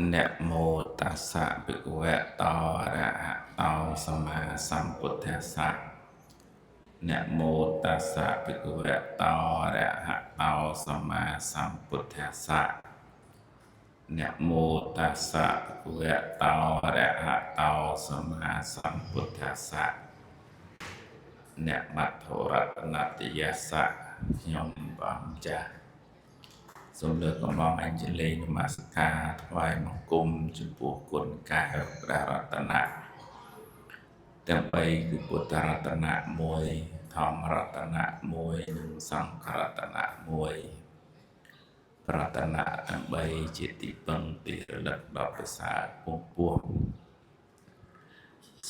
នមោតស្សៈភិក្ខវៈតោអរហតោសម្មាសម្ពុទ្ធស្សៈនមោតស្សៈភិក្ខវៈតោអរហតោសម្មាសម្ពុទ្ធស្សៈនមោតស្សៈភិក្ខវៈតោអរហតោសម្មាសម្ពុទ្ធស្សៈអ្នកមត្ថរតនតយស្សៈខ្ញុំព្រះម្ចាស់សូមលើកកំងអញ្ជលីនមស្ការថ្វាយបង្គំចំពោះគុណកែវព្រះរតនៈទាំង3គឺពុទ្ធរតនៈ1ធម្មរតនៈ1និងសង្ឃរតនៈ1ប្រតនៈទាំង3ជាទីពឹងទីរលឹកដ៏ប្រសើរពងពោះ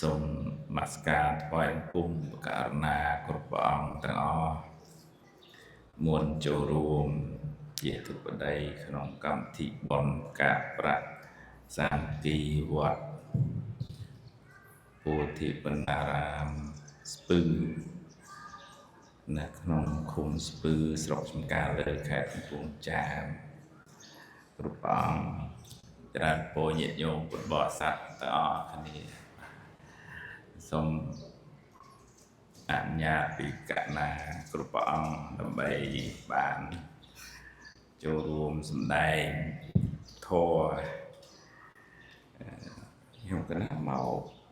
សូមនមស្ការថ្វាយបង្គំករុណាគ្រប់ព្រះអង្គទាំងអស់មុនចូលរួមជាធិបតីក្នុងកម្មវិធីបុណ្យកាប្រាក់សាមគ្គីវត្តពោធិបណ្ណារាមស្ពឺនៅក្នុងឃុំស្ពឺស្រុកចំការលើខេត្តកំពង់ចាមគ្រប់ព្រះអង្គច្រើនពរញាតិញោមពុទ្ធបរិស័ទទាំងអស់គ្នាសូមអនុញ្ញាតពីកណាគ្រប់ព្រះអង្គដើម្បីបានចូលរួមសម្ដែងធម៌ខ្ញុំកណាមក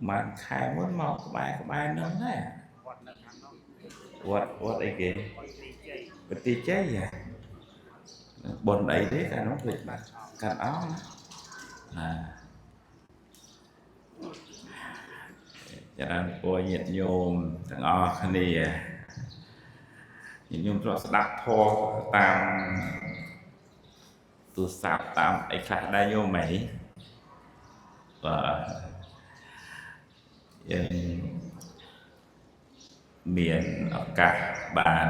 បានខែមុនមកក្បែរក្បែរនោះដែរ វត្តនៅខាងនោះ វត្តវត្តអីគេ វត្តទីជ័យ វត្តទីជ័យហ៎បុណ្យអីទេកាលនោះភ្លេចបាត់កាត់អស់ណាច្រើនពរញាតិញោមទាំងអស់គ្នាញាតិញោមធ្លាប់ស្ដាប់ធម៌តាមទូរស័ព្ទតាមអីខ្លះដែរញោមហីបាទយើងមានឱកាសបាន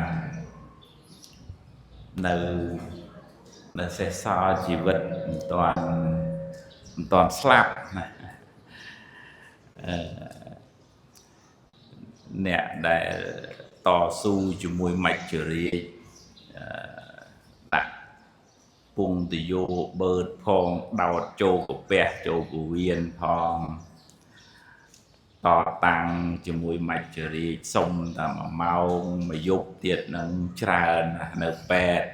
នៅសេសសល់ជីវិតមិនទាន់ស្លាប់ណាអ្នកដែលតស៊ូជាមួយមច្ចរាជដាក់ពងទយោបឺតផងដោតចូលកាពះចូលពវៀនផងតតាំងជាមួយមច្ចរាជសុំតែ1ម៉ោងមួយយប់ទៀតនឹងច្រើនណាស់នៅពេទ្យ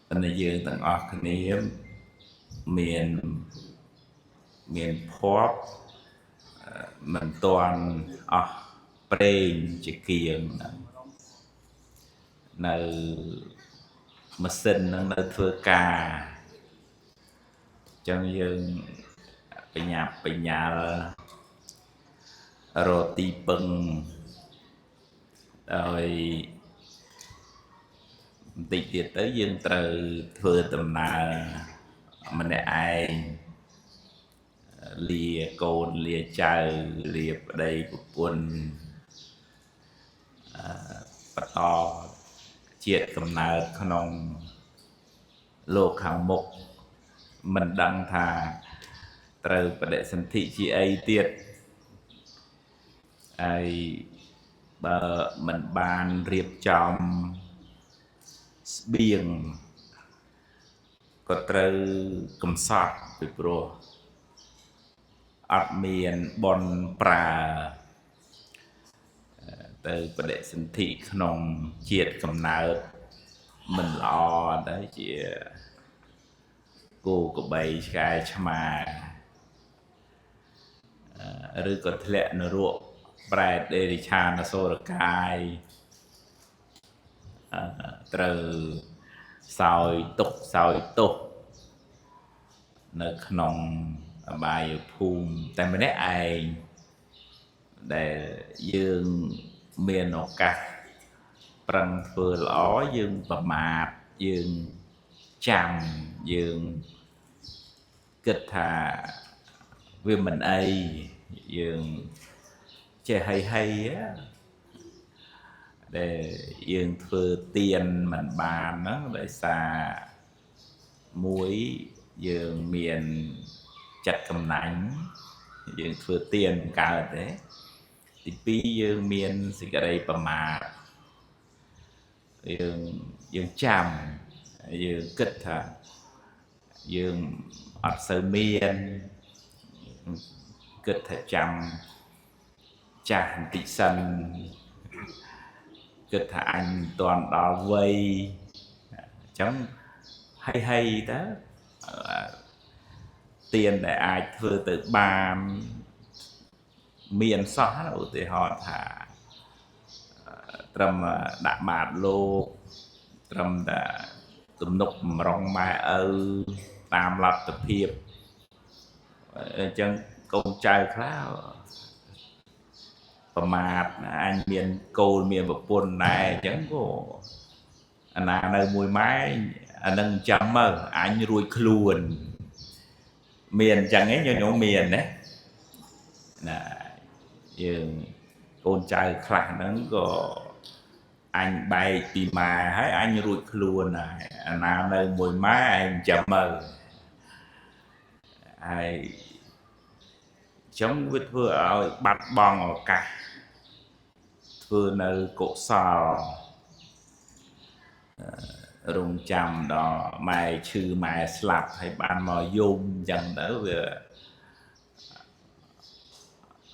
ប៉ុន្តែយើងទាំងអស់គ្នាមានភ័ព្វមិនទាន់អស់ប្រេងជាគៀងនៅម៉ាស៊ីននឹងនៅធ្វើការចឹងយើងបញ្ញាប់បញ្ញាល់រកទីពឹងដោយបន្តិចទៀតទៅយើងត្រូវធ្វើដំណើរម្នាក់ឯងលាកូនលាចៅលាប្តីប្រពន្ធបន្តជាតិកំណើតក្នុងលោកខាងមុខមិនដឹងថាត្រូវបដិសន្ធិជាអីទៀតហើយបើមិនបានរៀបចំស្បៀងក៏ត្រូវកំសត់ពីព្រោះអត់មានបុណ្យប្រើទៅបដិសន្ធិក្នុងជាតិកំណើតមិនល្អដែរជាគោក្របីឆ្កែឆ្មាឬក៏ធ្លាក់នរកប្រែតដេរិឆានអសុរកាយត្រូវសោយទុកសោយទោសនៅក្នុងអបាយភូមិតែម្នាក់ឯងដែលយើងមានឱកាសប្រឹងធ្វើល្អយើងប្រមាថយើងចាំយើងគិតថាវាមិនអីយើងចេះហីហីដែលយើងធ្វើទានមិនបានហ្នឹងដោយសារមួយយើងមានចិត្តកំណាញ់យើងធ្វើទានកើតទេទី2យើងមានសេចក្តីប្រមាទយើងចាំយើងគិតថា យើងអត់សូវមានគិតថាចាំចាស់បន្តិចសិនគិតថាអញមិនទាន់ដល់វ័យអញ្ចឹងហីហីតើទានដែលអាចធ្វើទៅបានមានសោះឧទាហរណ៍ថាត្រឹមដាក់បាតលោកត្រឹមតែទំនុកបំរុងម៉ែឪតាមលទ្ធភាពអញ្ចឹងកូនចៅខ្លះប្រមាថអញមានកូនមានប្រពន្ធដែរអញ្ចឹងក៏អាណានៅមួយម៉ែអានឹងចាំមើលអញរួចខ្លួនមានអញ្ចឹងឯងញោមមានណាណាយើងកូនចៅខ្លះហ្នឹងក៏អញបែកពីម៉ែហើយអញរួចខ្លួនហើយអាណានៅមួយម៉ែឯងចាំមើលហើយចឹងវាធ្វើឲ្យបាត់បង់ឱកាសធ្វើនៅកុសលរងចាំដល់ម៉ែឈឺម៉ែស្លាប់ហើយបានមកយំចឹងទៅវា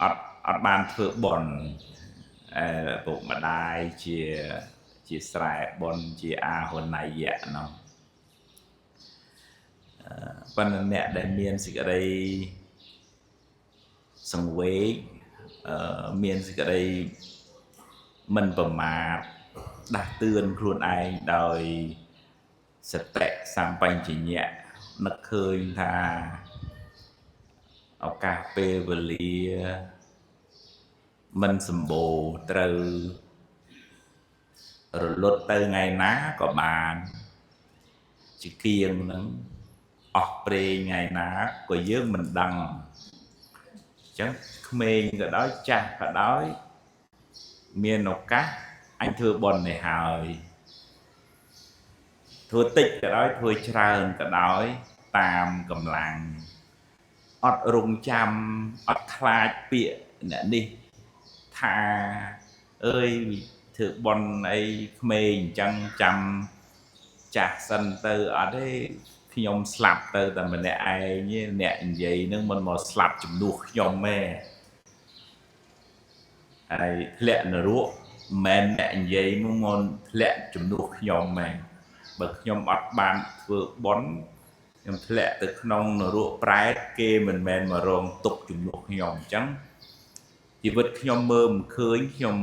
អត់បានធ្វើបុណ្យឪពុកម្ដាយជាស្រែបុណ្យជាអាហនយៈនោះប៉ុន្តែអ្នកដែលមានសេចក្តីសង្វេគមានសេចក្តីមិនប្រមាទដាស់តឿនខ្លួនឯងដោយសតិសម្បញ្ញៈនឹកឃើញថាឱកាសពេលវេលាមិនសម្បូរត្រូវរលត់ទៅថ្ងៃណាក៏បានជាគៀងហ្នឹងអស់ព្រេងថ្ងៃណាក៏យើងមិនដឹងអញ្ចឹងក្មេងក៏ដោយចាស់ក៏ដោយមានឱកាសអញធ្វើបុណ្យនេះហើយធ្វើតិចក៏ដោយធ្វើច្រើនក៏ដោយតាមកម្លាំងអត់រងចាំអត់ខ្លាចពាក្យអ្នកនេះថាអើយធ្វើបុណ្យអីក្មេងអញ្ចឹងចាំចាស់សិនទៅអត់ទេខ្ញុំស្លាប់ទៅតែម្នាក់ឯងអ្នកនិយាយនឹងមិនមកស្លាប់ជំនួសខ្ញុំទេហើយធ្លាក់នរកមិនមែនអ្នកនិយាយមកមុនធ្លាក់ជំនួសខ្ញុំទេបើខ្ញុំអត់បានធ្វើបុណ្យខ្ញុំធ្លាក់ទៅក្នុងនរកប្រែតគេមិនមែនមករងទុក្ខជំនួសខ្ញុំអញ្ចឹងជីវិតខ្ញុំមើលមិនឃើញខ្ញុំ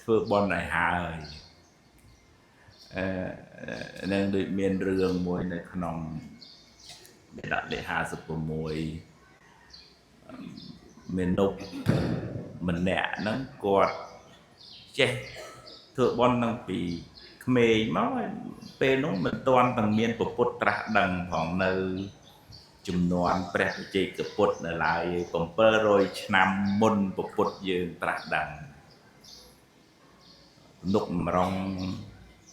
ធ្វើបុណ្យឲ្យហើយនឹងដូចមានរឿងមួយនៅក្នុងបិដកលេខ56មាននុបម្នាក់ហ្នឹងគាត់ចេះធ្វើបុណ្យនឹងពីក្មេងមកពេលនោះមិនទាន់ទាំងមានពុទ្ធត្រាស់ដឹងផងនៅជំនាន់ព្រះបច្ចេកពុទ្ធនៅឡើយ700ឆ្នាំមុនពុទ្ធយើងត្រាស់ដឹងនុកម្រង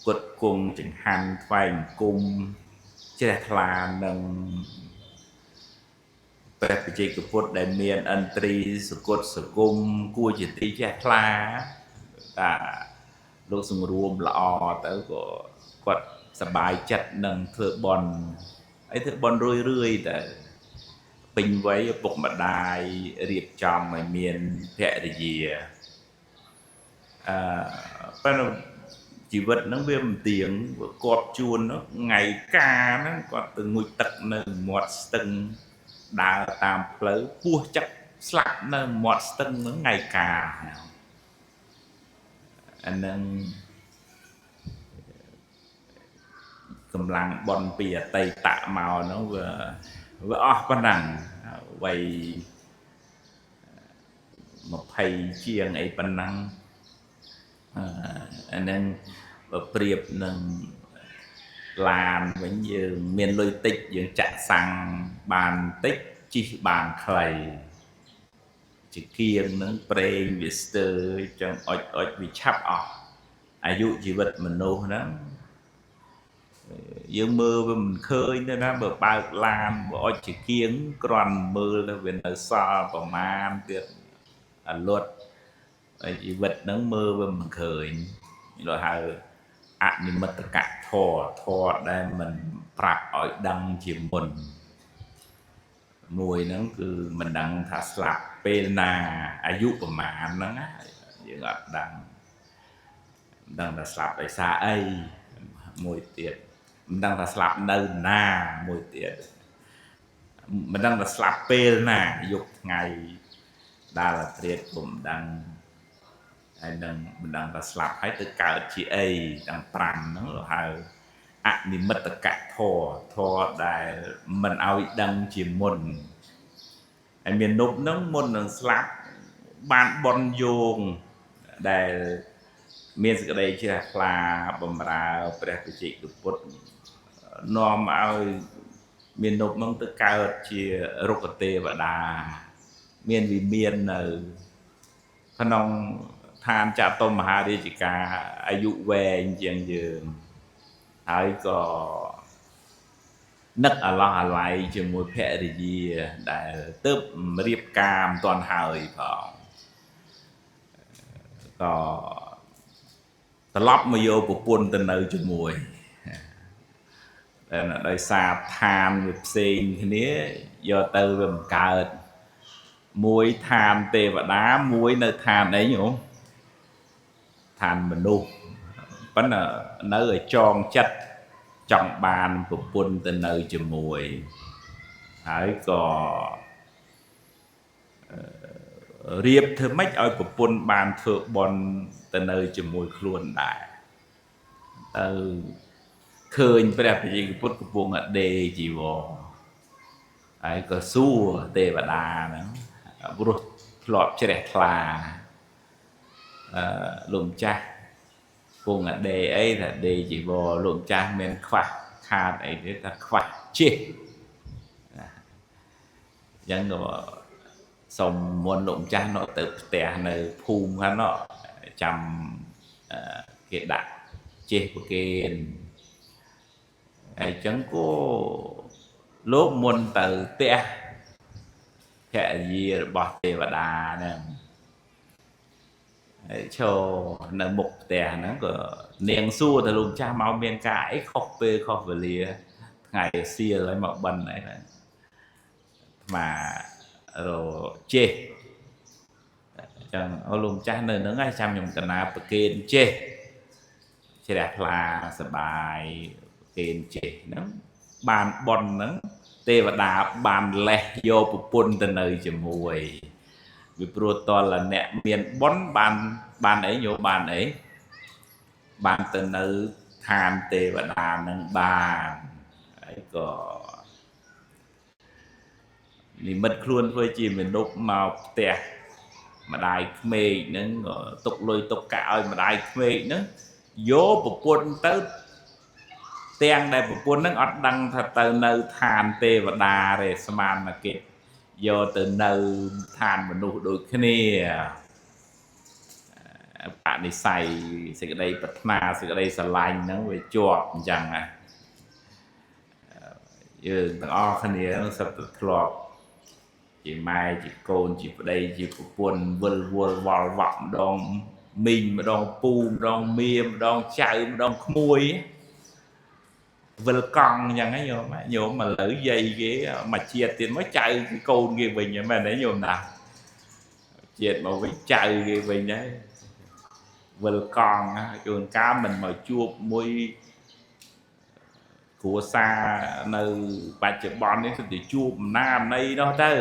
គុតគង់ចង្ហាន់ថ្វាយអង្គមជ្រះថ្លានឹងព្រះបច្ចេកពុទ្ធដែលមានឥន្ទ្រីសគត់សង្គមគួរជាទីជ្រះថ្លាតាលោកសង្រួមល្អទៅក៏គាត់សប្បាយចិត្តនឹងធ្វើបុណ្យអីធ្វើបុណ្យរឿយៗទៅពេញវ័យឪពុកម្ដាយរៀបចំឲ្យមានភរិយាប៉ុន្តែជីវិតហ្នឹងវាមិនទៀងគាត់ជួនថ្ងៃការហ្នឹងគាត់ទៅងូតទឹកនៅមាត់ស្ទឹងដើរតាមផ្លូវពោះចឹកស្លាប់នៅមាត់ស្ទឹងហ្នឹងថ្ងៃការអាហ្នឹងកម្លាំងបុណ្យពីអតីតមកហ្នឹងវាអស់ប៉ុណ្ណឹងវ័យ20ជាងអីប៉ុណ្ណឹងអាហ្នឹងបើប្រៀបនឹងឡានវិញយើងមានលុយតិចយើងចាក់សាំងបានតិចជិះបានខ្លីជាគៀងនឹងប្រេងវាស្ទើរចឹងអុចវាឆាប់អស់អាយុជីវិតមនុស្សហ្នឹងយើងមើលវាមិនឃើញទេណាបើបើកឡានបើអុចជាគៀងគ្រាន់មើលទៅវានៅសល់ប្រមាណទៀតអាលត់ជីវិតហ្នឹងមើលវាមិនឃើញលោកហៅអនិមិត្តកធម៌ធម៌ដែលមិន ប្រាប់ឲ្យដឹងជាមុនមួយហ្នឹងគឺមិនដឹងថាស្លាប់ពេលណាអាយុប្រមាណហ្នឹងណាយើងអត់ដឹងមិនដឹងថាស្លាប់ដោយសារអីមួយទៀតមិនដឹងថាស្លាប់នៅណាមួយទៀតមិនដឹងថាស្លាប់ពេលណាយប់ថ្ងៃដាល់ត្រៀតពុំដឹងហើយនឹងមិនដឹងថាស្លាប់ហើយទៅកើតជាអីទាំង5ហ្នឹងហៅអនិមិត្តកធម៌ធម៌ដែលមិនឲ្យដឹងជាមុនហើយមាននុបហ្នឹងមុននឹងស្លាប់បានបនយោងដែលមានសេចក្តីជ្រះថ្លាបំរើព្រះវិជ័យពុទ្ធនាំឲ្យមាននុបហ្នឹងទៅកើតជារុក្ខទេវតាមានវិមាននៅក្នុងឋានចតុមហារាជការអាយុវែងជាងយើងហើយក៏នឹកអាឡោះអាល័យជាមួយភរិយាដែលទើបរៀបការមិនទាន់ហើយផងក៏ត្រឡប់មកយកប្រពន្ធទៅនៅជាមួយតែដោយសារឋានវាផ្សេងគ្នាយកទៅវាមិនកើតមួយឋានទេវតាមួយនៅឋានអីញោមឋានមនុស្សប៉ុន្តែនៅឲ្យចងចិត្តចង់បានប្រពន្ធទៅនៅជាមួយហើយក៏រៀបធ្វើម៉េចឲ្យប្រពន្ធបានធ្វើបុណ្យទៅនៅជាមួយខ្លួនដែរទៅឃើញព្រះវិជ័យពុទ្ធកំពុងតែដេកជីវរហើយក៏សួរទេវតាហ្នឹងព្រោះធ្លាប់ជ្រះថ្លាលោកម្ចាស់ពងដេអីថាដេជីវរលោកម្ចាស់មានខ្វះខាតអីទេថាខ្វះជិះអញ្ចឹងក៏សុំមុនលោកម្ចាស់នោះទៅផ្ទះនៅភូមិហ្នឹងនោះចាំគេដាក់ជិះប្រគេនហើយអញ្ចឹងក៏លោកមុនទៅផ្ទះភរិយារបស់ទេវតាហ្នឹងហើយឈរនៅមុខផ្ទះហ្នឹងក៏នាងសួរទៅលោកម្ចាស់មកមានការអីខុសពេលខុសវេលាថ្ងៃសៀលហើយមកបិណ្ឌអីហ្នឹងអាត្មារជេះអញ្ចឹងអូលោកម្ចាស់នៅហ្នឹងហើយចាំខ្ញុំកណាប្រគេនជេះជ្រះថ្លាសបាយប្រគេនជេះហ្នឹងបានបន់ហ្នឹងទេវតាបានលេះយកប្រពន្ធទៅនៅជាមួយពីព្រោះតលអ្នកមានបុណ្យបានអីញោមបានអីបានទៅនៅឋានទេវតានឹងបានហើយក៏និមិត្តខ្លួនធ្វើជាមនុស្សមកផ្ទះម្ដាយក្មេកហ្នឹងក៏ទុកលុយទុកកាក់ឲ្យម្ដាយក្មេកហ្នឹងយកប្រពន្ធទៅទាំងដែលប្រពន្ធហ្នឹងអត់ដឹងថាទៅនៅឋានទេវតាទេស្មានមកគេយកទៅនៅឋានមនុស្សដូចគ្នាបនិស័យសេចក្តីប្រាថ្នាសេចក្តីស្រឡាញ់ហ្នឹងវាជាប់អញ្ចឹងណាយើងទាំងអស់គ្នាហ្នឹងសិតតែធ្លាប់ជាម៉ែជាកូនជាប្តីជាប្រពន្ធវិលវល់វល់វក់ម្ដងមីងម្ដងពូម្ដងមៀម្ដងចៅម្ដងក្មួយវិលកង់អញ្ចឹងហ៎ញោមញោមឥឡូវយាយគេមកជាតិទៀតមកចៅគេកូនគេវិញហ្នឹងមែនទេញោមណាជាតិមកវិញចៅគេវិញដែរវិលកង់ជួនកាលមិនមកជួបមួយគ្រួសារនៅបច្ចុប្បន្ននេះទៅជួបណាណីនោះទៅ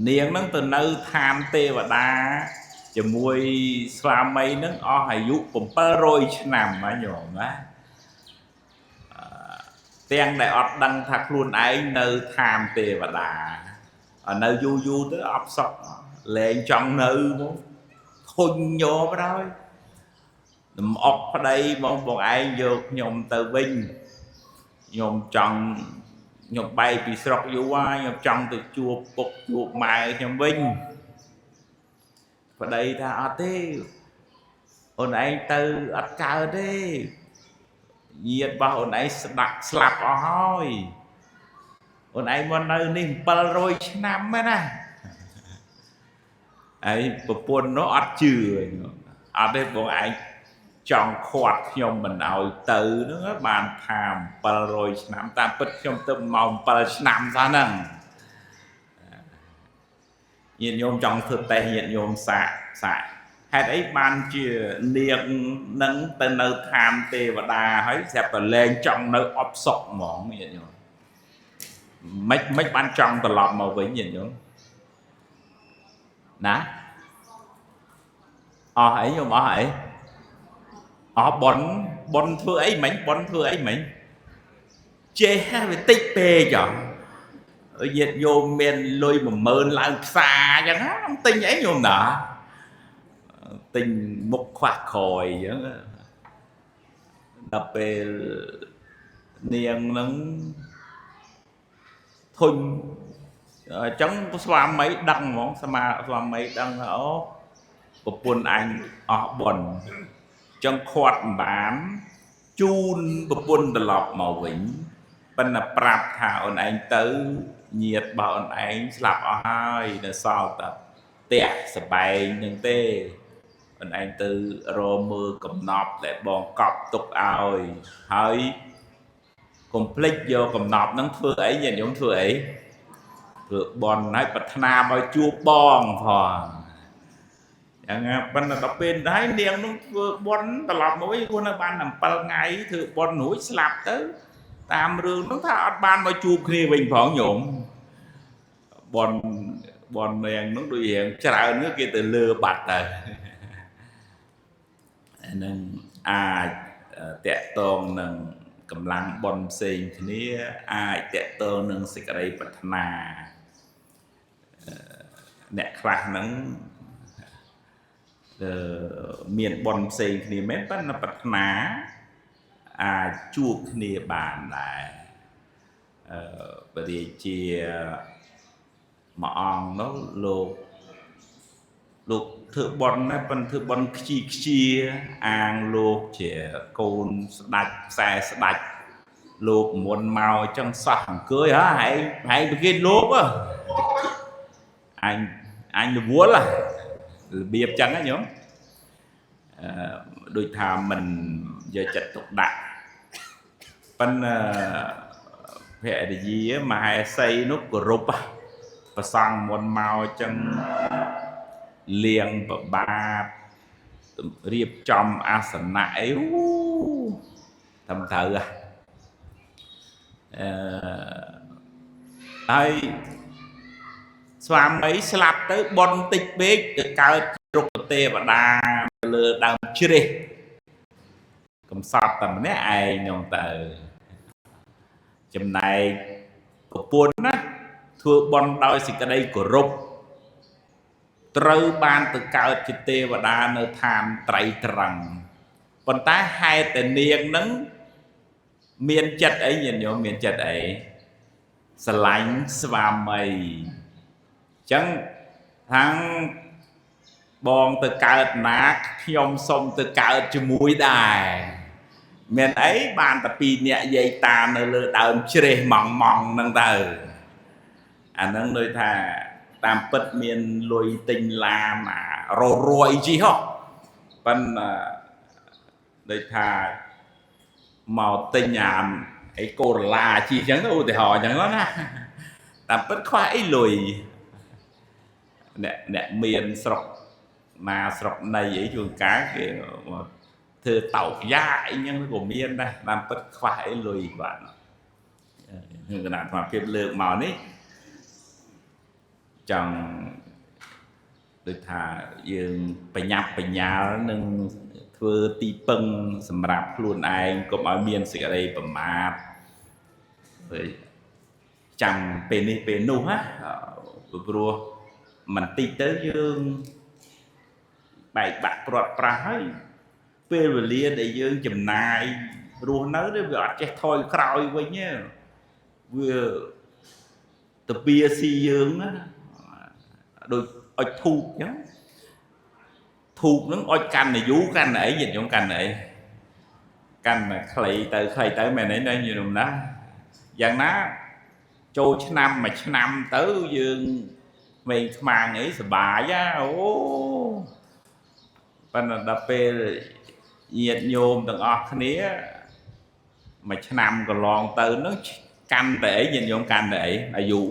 នាងហ្នឹងទៅនៅឋានទេវតាជាមួយស្វាមីនឹងអស់អាយុ700ឆ្នាំណាញោមណាទាំងដែលអត់ដឹងថាខ្លួនឯងនៅឋានទេវតានៅយូរយូរទៅអបសក់លែងចង់នៅមកធុញញោមហើយលំអុកប្តីបងបងឯងយកខ្ញុំទៅវិញខ្ញុំចង់ខ្ញុំបែកពីស្រុកយូរហើយខ្ញុំចង់ទៅជួបពុកជួបម៉ែខ្ញុំវិញប្តីថាអត់ទេអូនឯងទៅអត់កើតទេញាតិរបស់អូនឯងស្ដាប់ស្លាប់អស់ហើយអូនឯងមកនៅនេះ700ឆ្នាំហ្នឹងណាហើយប្រពន្ធនោះអត់ជឿអត់ទេបងឯង ចង់ខាត់ខ្ញុំមិនឲ្យទៅហ្នឹងបានថា700ឆ្នាំតាមពិតខ្ញុំទៅមក7ឆ្នាំសោះហ្នឹងញាតិញោមចង់ធ្វើតេស្តញាតិញោមសាកសាកហេតុអីបានជានាងនឹងទៅនៅឋានទេវតាហើយស្រាប់តែលែងចង់នៅអបសុកហ្មងញាតិញោមមិនបានចង់ត្រឡប់មកវិញញាតិញោមណាអស់អីញោមអស់អីអស់ប៉ុនប៉ុនធ្វើអីមិញប៉ុនធ្វើអីមិញចេះវាតិចពេកហ៎ញាតិញោមមានលុយ10000ឡើងផ្សារអញ្ចឹងណាទិញអីញោមណាទិញមុខខ្វះក្រោយអញ្ចឹងដល់ពេលនាងនឹងធុញអញ្ចឹងស្វាមីដឹងហ្មងស្វាមីដឹងថាអូប្រពន្ធអញអស់បុណ្យអញ្ចឹងខាត់មិនបានជូនប្រពន្ធត្រឡប់មកវិញប៉ុន្តែប្រាប់ថាអូនឯងទៅញាតរបស់អូនឯងស្លាប់អស់ហើយនៅសល់តែផ្ទះសបែងនឹងទេអូនឯងទៅរមើលកំណប់ដែលបងកប់ទុកឲ្យហើយកុំភ្លេចយកកំណប់ហ្នឹងធ្វើអីញាតិញោមធ្វើអីធ្វើបន់ហើយប្រាថ្នាឲ្យជួបបងផងយ៉ាងណាប៉ុន្តែដល់ពេលដែរនាងនោះធ្វើបន់ត្រឡប់មកវិញគួរនៅបាន7ថ្ងៃធ្វើបន់រួចស្លាប់ទៅតាមរឿងនោះថាអត់បានមកជួបគ្នាវិញផងញោមបន់បន់នាងនោះដូចរៀងច្រើននោះគេទៅលើបាត់ទៅអានឹងអាចតកតងនឹងកម្លាំងបន់ផ្សេងគ្នាអាចតកតងនឹងសេចក្តីប្រាថ្នាអ្នកខ្លះហ្នឹងមានបន់ផ្សេងគ្នាមែនប៉ុន្តែប្រាថ្នាអាចជួបគ្នាបានដែរព្រះរាជាមួយអង្គនោះលោកធ្វើបន់ណាប៉ុន្តែធ្វើបន់ខ្ជីខ្ជាអាងលោកជាកូនស្ដាច់ខ្សែស្ដាច់លោកមុនមកអញ្ចឹងសោះអង្គើយហ៎ហែងហែងប្រគេលោកអញរវល់របៀបចឹងណាញោមដូចថាមិនយកចិត្តទុកដាក់ប៉ុន្តែភរិយាមហេសីនោះគោរពប្រសង់មុនមកអញ្ចឹងលៀងប្របាទរៀបចំអាសនៈអីអូត្រឹមត្រូវហ៎ហើយស្វាមីស្លាប់ទៅបន់តិចពេកទៅកើតរុក្ខទេវតាលើដើមជ្រេះកំសត់តែម្នាក់ឯងនោះទៅចំណែកប្រពន្ធណាធ្វើបន់ដោយសេចក្តីគោរពត្រូវបានទៅកើតជាទេវតានៅឋានត្រៃត្រឹងប៉ុន្តែហេតុតែនាងនឹងមានចិត្តអីញាតិញោមមានចិត្តអីស្រឡាញ់ស្វាមីអញ្ចឹងខាងបងទៅកើតណាខ្ញុំសុំទៅកើតជាមួយដែរមានអីបានតែពីរនាក់យាយតានៅលើដើមជ្រេះម៉ងម៉ងហ្នឹងទៅអាហ្នឹងដូចថាតាមពិតមានលុយទិញឡានអាររយជីហោះប៉ុន្តែដូចថាមកទិញអាអីកូរ៉ូឡាជីអញ្ចឹងទៅឧទាហរណ៍អញ្ចឹងណាតាមពិតខ្វះអីលុយអ្នកមានស្រុកណាស្រុកណីអីជួនកាលគេមកធ្វើតោកយ៉ាអីចឹងក៏មានដែរតាមពិតខ្វះអីលុយបាទគណៈអាត្មាភាពលើកមកនេះចង់ដូចថាយើងបញ្ញាប់បញ្ញាលនឹងធ្វើទីពឹងសម្រាប់ខ្លួនឯងកុំឲ្យមានសេចក្តីប្រមាទហើយចាំពេលនេះពេលនោះណាព្រោះមិនតិចទៅយើងបែកបាក់ព្រាត់ប្រាសហើយពេលវេលាដែលយើងចំណាយរស់នៅវាអត់ចេះថយក្រោយវិញទេវាទៅពៀស៊ីយើងណាដូចអុចធូបអញ្ចឹងធូបហ្នឹងអុចកាន់តែយូរកាន់តែអីញាតិញោមកាន់តែអីកាន់តែខ្លីទៅខ្លីទៅមែនទេណាញាតិញោមណាយ៉ាងណាចូលឆ្នាំមួយឆ្នាំទៅយើងក្មេងខ្មាំងអីសប្បាយណាអូប៉ុន្តែដល់ពេល ញាតិញោមទាំងអស់គ្នាមួយឆ្នាំកន្លងទៅនោះកាន់តែអីញាតិញោមកាន់តែអីអាយុ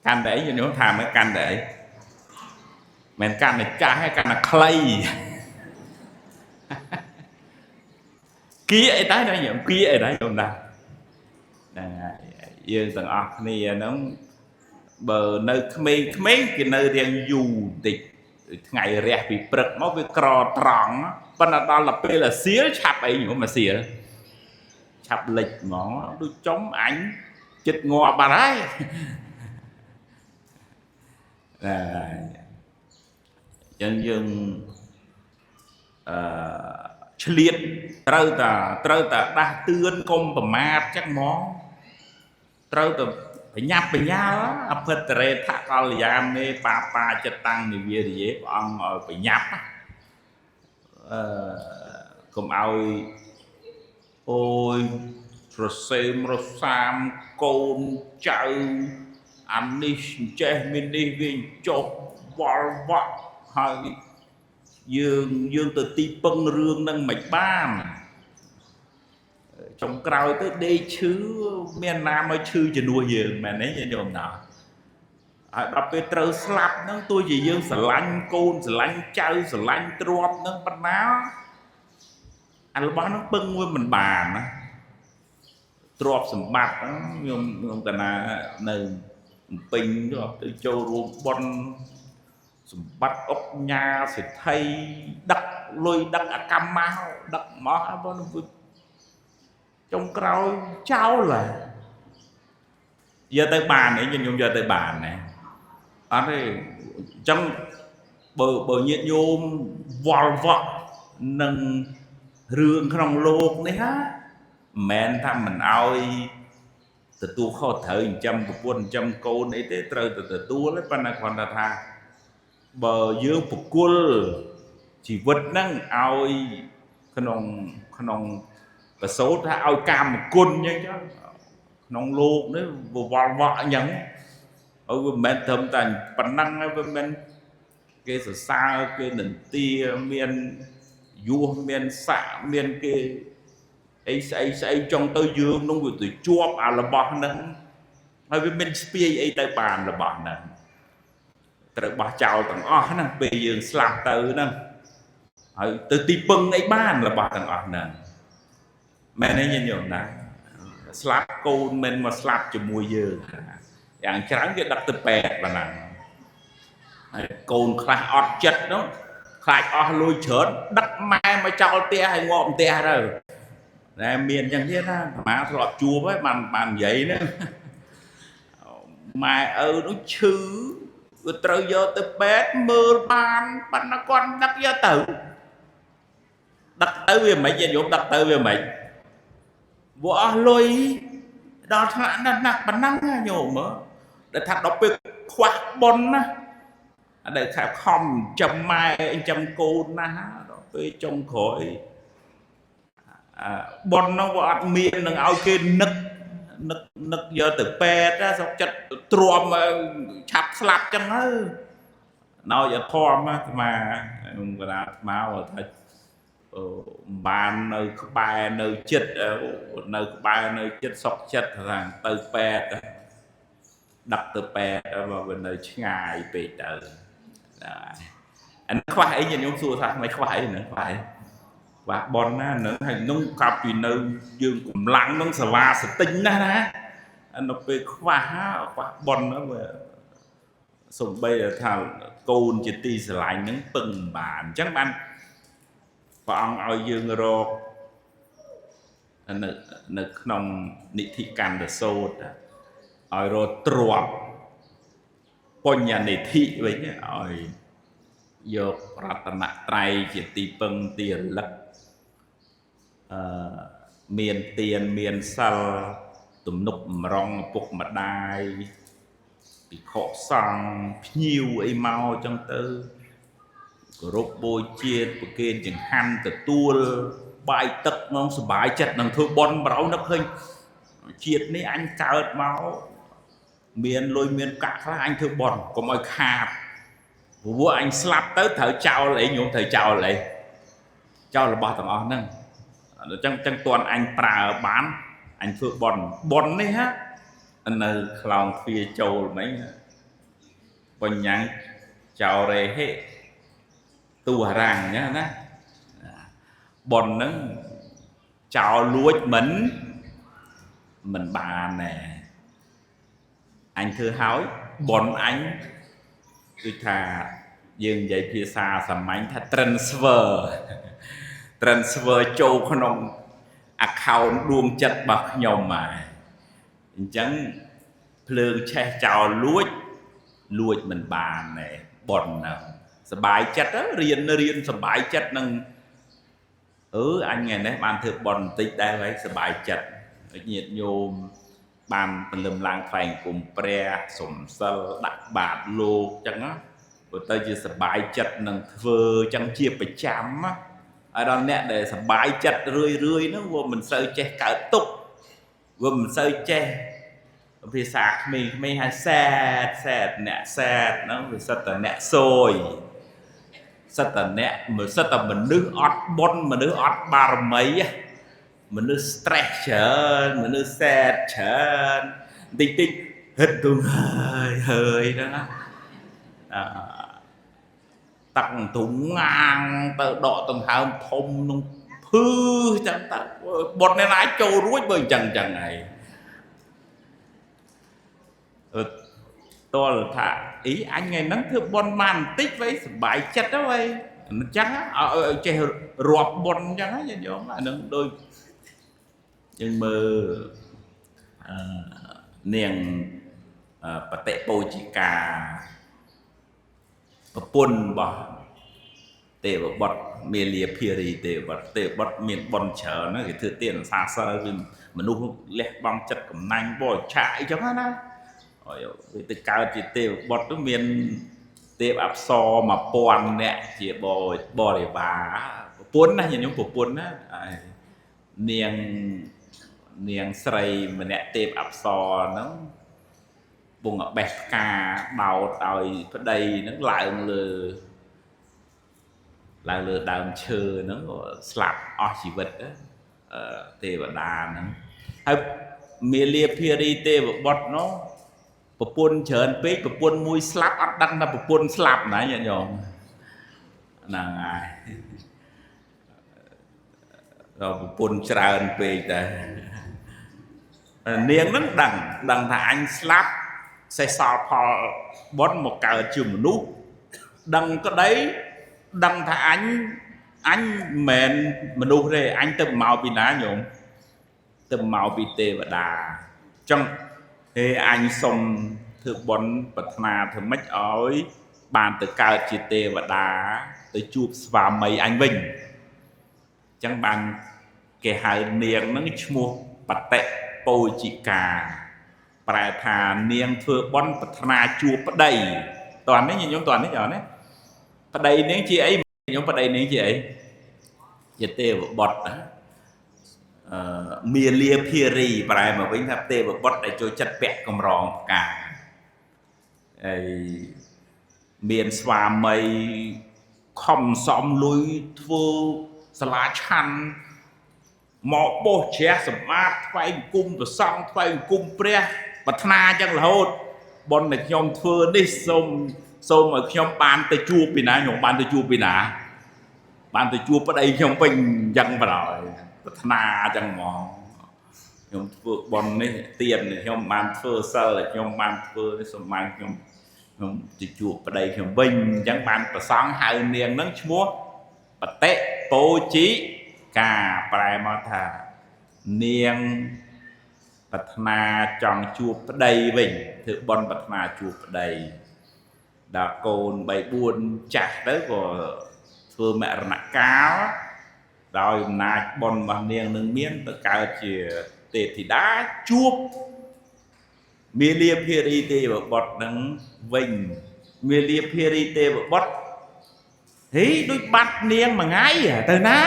កាន់តែអីញាតិញោមថាមិនកាន់តែអីមិនកាន់តែចាស់ទេកាន់តែខ្លីគៀអីដែរញោមគៀអីដែរញោមណាហ្នឹងហើយយើងទាំងអស់គ្នាហ្នឹងបើនៅក្មេងៗគេនៅរៀងយូរបន្តិចថ្ងៃរះពីព្រឹកមកវាក្រត្រង់ប៉ុន្តែដល់ទៅពេលអាសៀលឆាប់អីញោមអាសៀលឆាប់លិចហ្មងដូចចំអញចិត្តងាប់បាត់ហើយណាអញ្ចឹងយើងអឺឆ្លៀតត្រូវតែដាស់តឿនកុំប្រមាទចឹងហ្មងត្រូវតែបញ្ញាប់បញ្ញាល់អភិតរេថកល្យាមេបាបាចិត្តតាំងនិវារិយេព្រះអង្គឲ្យបញ្ញាប់អឺកុំឲ្យអូយរសេមរសាមកូនចៅអានេះចេះមាននេះវាចុះវល់វក់ហើយយើងទៅទីពឹងរឿងនឹងមិនបានចុងក្រោយទៅដេកឈឺមានណាមកឈឺជំនួសយើងមែនទេញោមណាហើយដល់ពេលត្រូវស្លាប់ហ្នឹងទោះជាយើងស្រឡាញ់កូនស្រឡាញ់ចៅស្រឡាញ់ទ្រព្យហ្នឹងប៉ុណ្ណាអារបស់ហ្នឹងពឹងមួយមិនបានណាទ្រព្យសម្បត្តិហ្នឹងខ្ញុំកណានៅពេញទៅចូលរួមបុណ្យសម្បត្តិអុកញ៉ាសេដ្ឋីដឹកលុយដឹកអកម្មមកដឹកមកហើយបងចុងក្រោយចោលហើយយកទៅបានអីខ្ញុំយកទៅបានណាអត់ទេអញ្ចឹងបើញាតិញោមវល់វក់នឹងរឿងក្នុងលោកនេះណាមិនមែនថាមិនអោយទទួលខុសត្រូវចិញ្ចឹមប្រពន្ធចិញ្ចឹមកូនអីទេត្រូវតែទទួលទេប៉ុន្តែគ្រាន់តែថាបើយើងប្រគល់ជីវិតហ្នឹងឲ្យក្នុងក្នុងប្រសូតថាឲ្យកាមគុណអញ្ចឹងក្នុងលោកនេះវល់វក់អញ្ចឹងឲ្យវាមិនមែនត្រឹមតែប៉ុណ្ណឹងវាមិនគេសរសើរគេនិន្ទាមានយោះមានស័កមានគេអីស្អីស្អីចង់ទៅយើងនោះវាទៅជាប់អារបស់ហ្នឹងហើយវាមានស្ពាយអីទៅបានរបស់ហ្នឹងត្រូវបោះចោលទាំងអស់ហ្នឹងពេលយើងស្លាប់ទៅហ្នឹងហើយទៅទីពឹងអីបានរបស់ទាំងអស់ហ្នឹងមែនទេញាតិញោមណាស្លាប់កូនមិនមកស្លាប់ជាមួយយើងយ៉ាងច្រើនគេដឹកទៅពេទ្យប៉ុណ្ណឹងហើយកូនខ្លះអត់ចិត្តនោះខ្លាចអស់លុយច្រើនដឹកម៉ែមកចោលផ្ទះហើយងាប់ផ្ទះទៅតែមានអញ្ចឹងទៀតណាអាមាធ្លាប់ជួបហើយបាននិយាយហ្នឹងម៉ែឪនោះឈឺវាត្រូវយកទៅពេទ្យមើលបានប៉ុន្តែគាត់ដឹកយកទៅដឹកទៅវាមិនញាតិញោមដឹកទៅវាមិនវាអស់លុយដល់ថ្នាក់ណាស់ណាស់ប៉ុណ្ណឹងណាញោមមើលដែលថាដល់ពេលខ្វះបុណ្យណាដែលថាខំចំម៉ែចំកូនណាដល់ពេលចុងក្រោយបុណ្យនោះវាអត់មាននឹងឲ្យគេនឹកនឹកនឹកយកទៅពេទ្យណាសុខចិត្តទ្រាំឆាប់ស្លាប់ចឹងទៅណោយអធមអាត្មាខ្ញុំកណាអាត្មាថាបាននៅក្បែរនៅចិត្តនៅក្បែរនៅចិត្តសុខចិត្តថាទៅពេទ្យដឹកទៅពេទ្យបើវានៅឆ្ងាយពេកទៅអានេះខ្វះអីខ្ញុំសួរថាមិនខ្វះអីហ្នឹងខ្វះអីខ្វះប៉ុនណាហ្នឹងហើយនឹងកាប់ពីនៅយើងកម្លាំងនឹងសេវាសទិញណាស់ណានៅពេលខ្វះខ្វះប៉ុនហ្នឹងវាសំបីថាកូនជាទីស្រឡាញ់ហ្នឹងពឹងមិនបានអញ្ចឹងបានព្រះអង្គឲ្យយើងរកនៅក្នុងនិធិកណ្ឌសោតឲ្យរកទ្រព្យបញ្ញនិធិវិញឲ្យយករតនត្រ័យជាទីពឹងទីរលឹកមានទានមានសិលទំនុកម្រងឪពុកម្ដាយភិក្ខុសង្ឃភ្ញៀវអីមកអញ្ចឹងទៅគោរពបូជាប្រគេនចង្ហាន់ទទួលបាយទឹកងសប្បាយចិត្តនឹងធ្វើបុណ្យប្រោនឹកឃើញជាតិនេះអញកើតមកមានលុយមានកាក់ខ្លះអញធ្វើបុណ្យកុំឲ្យខាតព្រោះអញស្លាប់ទៅត្រូវចោលអីញោមត្រូវចោលអី ចោលរបស់ទាំងអស់ហ្នឹងអញ្ចឹងចឹងតន់អញប្រើបានអញធ្វើប៉ុនប៉ុននេះហ่ะនៅខ្លោងទ្វារចូលមិញបញ្ញាំងចោរេហិទូហរាំងណាណាប៉ុនហ្នឹងចោលលួចមិនបានណែអញធ្វើហើយប៉ុនអញគឺថាយើងនិយាយភាសាសាមញ្ញថា transfer ចូលក្នុង account ដួងចិត្តរបស់ខ្ញុំហើយអញ្ចឹងភ្លើងឆេះចោលលួចលួចមិនបានទេប៉ុនហ្នឹងសบายចិត្តរៀនរៀនសบายចិត្តនឹងអឺអញថ្ងៃនេះបានធ្វើប៉ុនបន្តិចដែរហើយសบายចិត្តញាតិញោមបានពលឹមឡើងថ្វាយអង្គមព្រះសំសិលដាក់បាតលោកអញ្ចឹងណាព្រោះទៅជាសบายចិត្តនឹងធ្វើអញ្ចឹងជាប្រចាំណាហើយដល់អ្នកដែលសบายចិត្តរឿយរឿយហ្នឹងវាមិនសូវចេះកើតទុក្ខវាមិនសូវចេះភាសាក្មេងៗហៅសែតសែតអ្នកសែតហ្នឹងវាសិតតែអ្នកសួយសិតតែអ្នកសិតតែមនុស្សអត់បុណ្យមនុស្សអត់បារមីមនុស្ស stress ច្រើនមនុស្សសែតច្រើនតិចតិចហិតទៅហើយហើយហ្នឹងណាអឺតាំងទុំងាងទៅដកដង្ហើមធំនឹងភឺចឹងទៅបុណ្យអ្នកណាចូលរួចបើអញ្ចឹងចឹងហើយតលថាអីអញថ្ងៃហ្នឹងធ្វើបុណ្យបានបន្តិចវិញសប្បាយចិត្តទៅវិញអញ្ចឹងឲ្យចេះរាប់បុណ្យអញ្ចឹងណាញាតិញោមអាហ្នឹងដូចយើងមើលអឺនាងបតិពោជិកាប្រពន្ធរបស់ទេវបុត្រមេលាភារីទេវបុត្រទេវបុត្រមានបុណ្យច្រើនណាគេធ្វើទានសាសិលគឺមនុស្សលះបង់ចិត្តកំណាញ់បរិច្ឆាអីចឹងណាហើយវាទៅកើតជាទេវបុត្រទៅមានទេពអប្សរ1000នាក់ជាបរិវារប្រពន្ធណាញាតិញោមប្រពន្ធណានាងស្រីម្នាក់ទេពអប្សរហ្នឹងពងបេះផ្កាដោតឲ្យប្តីហ្នឹងឡើងលើដើមឈើហ្នឹងស្លាប់អស់ជីវិតទេវតាហ្នឹងហើយមាលាភារីទេវបុត្រនោះប្រពន្ធច្រើនពេកប្រពន្ធមួយស្លាប់អត់ដឹងថាប្រពន្ធស្លាប់ណាញាតិញោមហ្នឹងហើយដល់ប្រពន្ធច្រើនពេកតែនាងហ្នឹងដឹងថាអញស្លាប់សេះសល់ផលបុណ្យមកកើតជាមនុស្សដឹងក្តីដឹងថាអញមិនមែនមនុស្សទេអញទៅមកពីណាញោមទៅមកពីទេវតាអញ្ចឹងហេអញសុំធ្វើបុណ្យប្រាថ្នាធ្វើម៉េចឲ្យបានទៅកើតជាទេវតាទៅជួបស្វាមីអញវិញអញ្ចឹងបានគេហៅនាងហ្នឹងឈ្មោះបតិពោជិកាប្រែថានាងធ្វើបុណ្យប្រាថ្នាជួបប្តីតោះនេះញោមតោះនេះចោះណាប្តីនាងជាអីញោមប្តីនាងជាអីជាទេវបុត្រណាមាលាភារីប្រែមកវិញថាទេវបុត្រដែលចូលចិត្តពាក់កម្រងផ្កាហើយមានស្វាមីខំសំលុយធ្វើសាលាឆាន់មកបោះជ្រះសម្អាតថ្វាយអង្គមព្រះសង្ឃថ្វាយអង្គមព្រះប្រាថ្នាចឹងរហូតបុណ្យដែលខ្ញុំធ្វើនេះសូមឲ្យខ្ញុំបានទៅជួបពីណាខ្ញុំបានទៅជួបពីណាបានទៅជួបប្តីខ្ញុំវិញអញ្ចឹងបណ្ដោយប្រាថ្នាចឹងហ្មងខ្ញុំធ្វើបុណ្យនេះទានខ្ញុំបានធ្វើសិលខ្ញុំបានធ្វើនេះសូមបានខ្ញុំទៅជួបប្តីខ្ញុំវិញអញ្ចឹងបានប្រសង់ហៅនាងហ្នឹងឈ្មោះបតិពោជិកាប្រែមកថានាងប្រាថ្នាចង់ជួបប្តីវិញធ្វើបុណ្យប្រាថ្នាជួបប្តីដល់កូន3 4ចាស់ទៅក៏ធ្វើមរណកាលដោយអំណាចបុណ្យរបស់នាងនឹងមានទៅកើតជាទេពធីតាជួបមាលាភារីទេវបុត្រនឹងវិញមាលាភារីទេវបុត្រហីដូចបាត់នាងមួយថ្ងៃទៅណា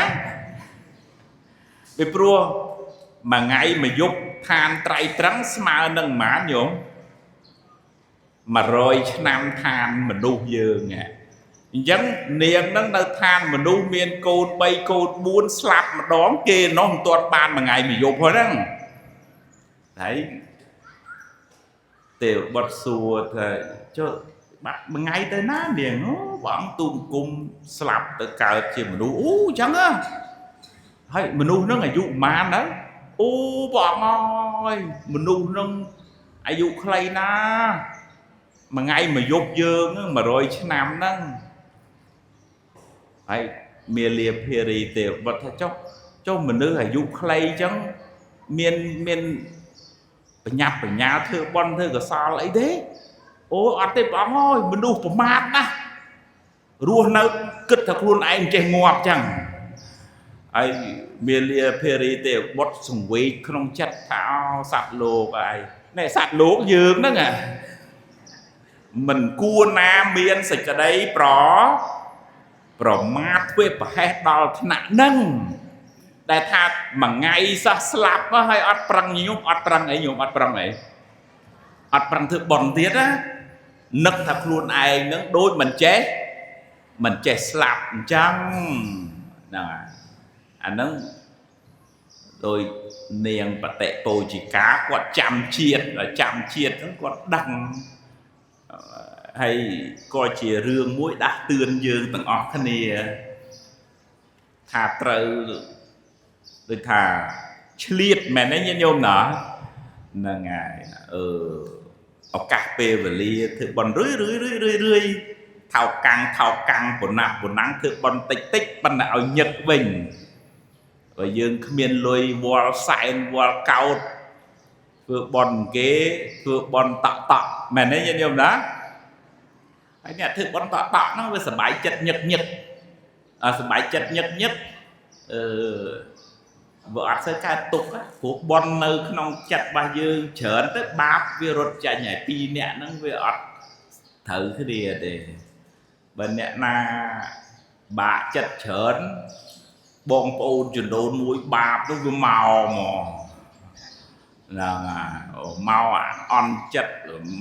ពីព្រោះមួយថ្ងៃមួយយប់ឋានត្រៃត្រឹងស្មើនឹងប៉ុន្មានញោម100ឆ្នាំឋានមនុស្សយើង អញ្ចឹងនាងនឹងនៅឋានមនុស្សមានកូន3កូន4ស្លាប់ម្ដងគេនោះមិនទាន់បានមួយថ្ងៃមួយយប់ហ្នឹងហើយទេវបុត្រសួរថាចុះបាត់មួយថ្ងៃទៅណានាងអូព្រះអង្គទូបង្គំស្លាប់ទៅកើតជាមនុស្សអូអញ្ចឹងហ៎ហើយមនុស្សហ្នឹងអាយុប៉ុន្មានហើយអូព្រះអង្គអើយមនុស្សហ្នឹងអាយុខ្លីណាស់មួយថ្ងៃមួយយប់យើងហ្នឹង100ឆ្នាំហ្នឹងហើយមាលាភារីទេវបុត្រថាចុះចុះមនុស្សអាយុខ្លីអញ្ចឹងមានមានបញ្ញាប់បញ្ញាធ្វើបុណ្យធ្វើកុសលអីទេអូអត់ទេព្រះអង្គអើយមនុស្សប្រមាទណាស់រស់នៅគិតថាខ្លួនឯងចេះងាប់អញ្ចឹងហើយមាលាភារីទេវបុត្រសង្វេគក្នុងចិត្តថាអូសត្វលោកហើយនេះសត្វលោកយើងហ្នឹងហ่ะមិនគួរណាមានសេចក្តីប្រមាទធ្វើប្រហែសដល់ថ្នាក់ហ្នឹងដែលថាមួយថ្ងៃសោះស្លាប់ហើយអត់ប្រឹងញោមអត់ប្រឹងអីញោមអត់ប្រឹងអីអត់ប្រឹងធ្វើបុណ្យទៀតណានឹកថាខ្លួនឯងហ្នឹងដូចមិនចេះស្លាប់អញ្ចឹងហ្នឹងហើយអាហ្នឹងដោយនាងបតិពោជិកាគាត់ចាំជាតិចាំជាតិហ្នឹងគាត់ដឹងហើយក៏ជារឿងមួយដាស់តឿនយើងទាំងអស់គ្នាថាត្រូវដូចថាឆ្លៀតមែនទេញាតិញោមណាហ្នឹងហើយអឺឱកាសពេលវេលាធ្វើបុណ្យរឿយរឿយរឿយរឿយរឿយថោកកាំងថោកកាំងប៉ុណ្ណាប៉ុណ្ណឹងធ្វើបុណ្យតិចតិចប៉ុន្តែឲ្យញឹកវិញបើយើងគ្មានលុយវល់សែនវល់កោតធ្វើបុណ្យគេធ្វើបុណ្យតក់តក់មែនទេញាតិញោមណាហើយអ្នកធ្វើបុណ្យតក់តក់ហ្នឹងវាសប្បាយចិត្តញឹកញឹកសប្បាយចិត្តញឹកញឹកអឺបើអត់សូវកើតទុកព្រោះបុណ្យនៅក្នុងចិត្តរបស់យើងច្រើនទៅបាបវារត់ចាញ់ហើយពីរអ្នកហ្នឹងវាអត់ត្រូវគ្នាទេបើអ្នកណាបាក់ចិត្តច្រើនបងប្អូនចំនួនមួយបាបនោះវាមកហ្មងហ្នឹងហើយមកអាអន់ចិត្ត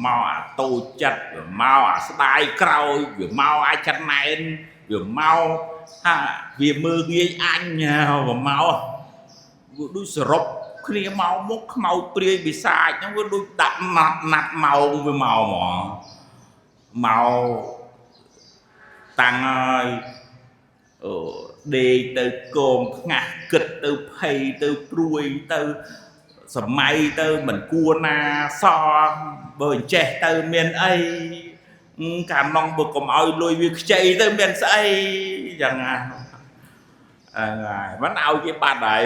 មកអាតូចចិត្តមកអាស្ដាយក្រោយវាមកអាចចំណែនវាមកថាវាមើលងាយអញវាមកវាដូចសរុបគ្នាមកមុខខ្មោចព្រាយបិសាចហ្នឹងវាដូចដាក់ណាត់ណាត់ម៉ោងវាមកហ្មងមកតាំងហើយអូដេកទៅកងខ្ងាស់គិតទៅភ័យទៅព្រួយទៅសម័យទៅមិនគួរណាសបើអញ្ចេះទៅមានអីកាលនោះបើកុំឲ្យលុយវាខ្ចីទៅមានស្អីយ៉ាងណាហើយមិនឲ្យគេបាត់ហើយ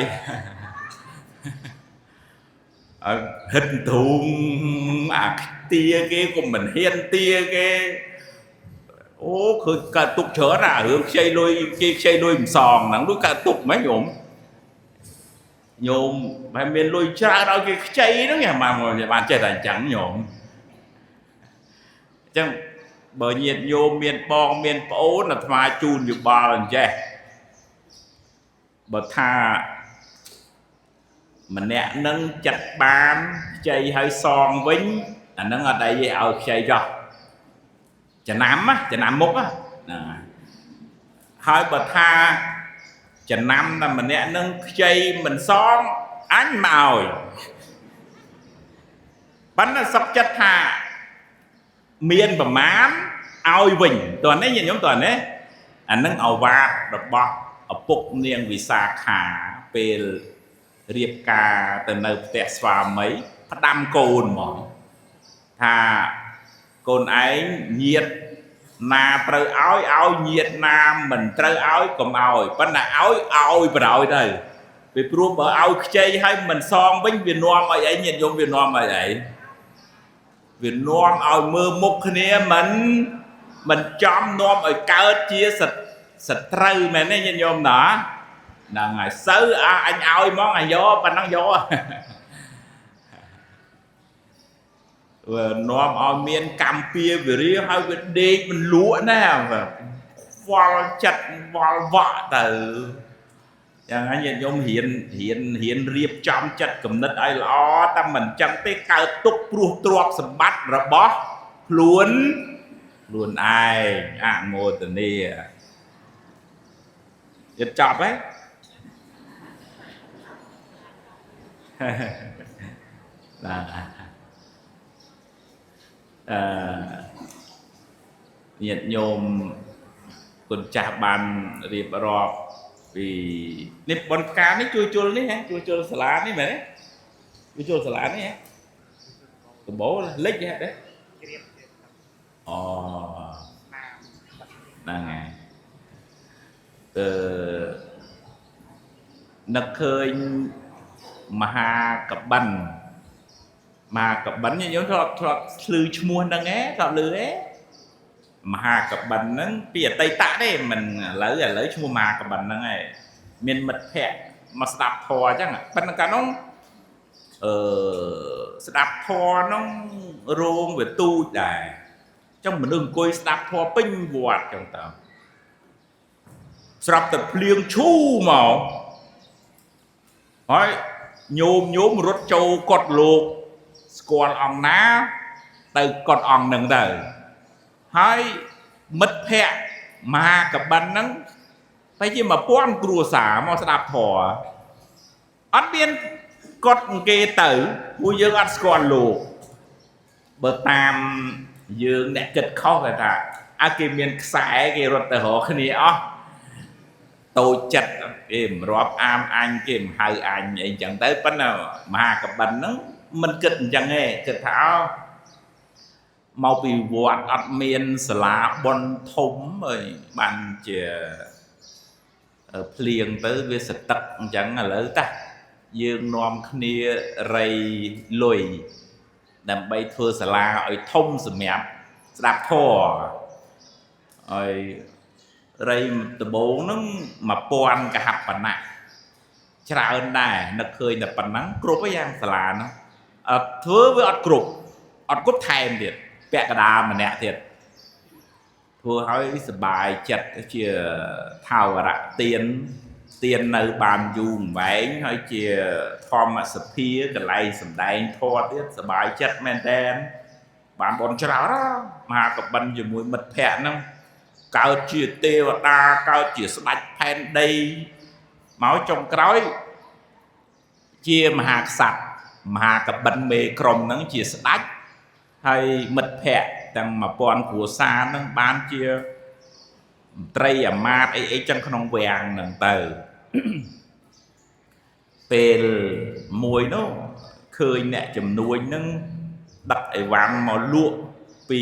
ឲ្យហិតទ្រូងអាខ្ទាគេក៏មិនហ៊ានទាគេអូឃើញកើតទុកច្រើនអារឿងខ្ចីលុយគេខ្ចីលុយមិនសងហ្នឹងដូចកើតទុកហ្មងញោមញោមបែរមានលុយច្រើនឲ្យគេខ្ចីហ្នឹងបានចេះតែអញ្ចឹងញោមអញ្ចឹងបើញាតិញោមមានបងមានប្អូនអាត្មាជូនយោបល់អញ្ចេះបើថាម្នាក់នឹងចិត្តបានខ្ចីឲ្យសងវិញអាហ្នឹងអត់អីទេឲ្យខ្ចីចោះចំណាំណាចំណាំមុខណាហើយបើថាចំណាំតែម្នាក់នឹងខ្ចីមិនសងអញមកឲ្យប៉ុន្តែសុខចិត្តថាមានប្រមាណឲ្យវិញតើនេះញាតិញោមតើនេះអានឹងអវាទរបស់ឪពុកនាងវិសាខាពេលរៀបការទៅនៅផ្ទះស្វាមីផ្ដាំកូនហ្មងថាកូនឯងញាតណាត្រូវឲ្យឲ្យញាតណាមិនត្រូវឲ្យកុំឲ្យប៉ុន្តែឲ្យឲ្យប្រោយទៅពីព្រោះបើឲ្យខ្ចីឲ្យមិនសងវិញវានាំឲ្យអីញាតិញោមវានាំឲ្យអីវានាំឲ្យមើលមុខគ្នាមិនចំនាំឲ្យកើតជាសត្រូវមែនទេញាតិញោមណាហ្នឹងហើយសូវអញឲ្យហ្មងអញយកប៉ុណ្ណឹងយកវានាំឲ្យមានកម្មពៀវិរិយហើយវាដេកមិនលក់ណាខ្វល់ចិត្តវល់វក់ទៅយ៉ាងហ្នឹងញាតិញោមរៀនរៀនរៀនរៀបចំចិត្តគំនិតឲ្យល្អតែមិនចឹងទេកើតទុកព្រោះទ្រព្យសម្បត្តិរបស់ខ្លួន ខ្លួនឯងអនុមោទនាយត់ចប់ហើយបាទអឺញាតិញោមគុណចាស់បានរៀបរាប់ពីនេះបុណ្យផ្កានេះជួយជុលនេះហ៎ជួយជុលសាលានេះមែនទេជួយជុលសាលានេះហ៎ដំបូលលិចហ៎ទេ ជ្រាបទៀត អូ ណាម ហ្នឹងហើយអឺនឹកឃើញមហាកបិនមហាកបិនញាតិញោមធ្លាប់ធ្លាប់ឮឈ្មោះហ្នឹងឯងធ្លាប់ឮឯងមហាកបិនហ្នឹងពីអតីតទេមិនឥឡូវឥឡូវឈ្មោះមហាកបិនហ្នឹងឯងមានមិត្តភ័ក្តិមកស្ដាប់ធម៌អញ្ចឹងប៉ុន្តែកាលនោះអឺស្ដាប់ធម៌ហ្នឹងរោងវាទូចដែរអញ្ចឹងមនុស្សអង្គុយស្ដាប់ធម៌ពេញវត្តអញ្ចឹងតើស្រាប់តែភ្លៀងឈូមកហើយញោមញោមរត់ចូលកត់លោកស្គាល់អង្គណាទៅកត់អង្គនឹងទៅហើយមិត្តភ័ក្តិមហាកបិនហ្នឹងទៅជា1000គ្រួសារមកស្ដាប់ធម៌អត់មានកត់គេទៅពួកយើងអត់ស្គាល់លោកបើតាមយើងអ្នកគិតខុសគេថាអើគេមានខ្សែគេរត់ទៅរកគ្នាអស់តូចចិត្តគេមិនរាប់អាមអញគេមិនហៅអញអីចឹងទៅប៉ុន្តែមហាកបិនហ្នឹងមិនគិតអញ្ចឹងទេគិតថាអោមកពីវត្តអត់មានសាលាបុណ្យធំអើយបានជាភ្លៀងទៅវាសទឹកអញ្ចឹងឥឡូវតាយើងនាំគ្នារៃលុយដើម្បីធ្វើសាលាឲ្យធំសម្រាប់ស្ដាប់ធម៌ឲ្យរៃដំបូងហ្នឹង1000កហបណៈច្រើនដែរនឹកឃើញតែប៉ុណ្ណឹងគ្រប់ហើយយ៉ាងសាលាហ្នឹងអត់ធ្វើវាអត់គ្រប់អត់គ្រប់ថែមទៀតពាក់កណ្ដាលម្នាក់ទៀតធ្វើឲ្យសบายចិត្តជាថាវរៈទានទាននៅបានយូរអង្វែងហើយជាធម្មសភាកន្លែងសម្ដែងធម៌ទៀតសบายចិត្តមែនតើបានបនច្រើនមហាកបិនជាមួយមិត្តភ័ក្តិហ្នឹងកើតជាទេវតាកើតជាស្ដេចផែនដីមកចុងក្រោយជាមហាក្សត្រមហាកបិនមេក្រុមហ្នឹងជាស្ដេចហើយមិត្តភ័ក្តិទាំង1000គ្រួសារហ្នឹងបានជាមន្ត្រីអាមាត្យអីអីចឹងក្នុងវាំងហ្នឹងទៅពេលមួយនោះឃើញអ្នកជំនួញហ្នឹងដឹកអីវ៉ាន់មកលក់ពី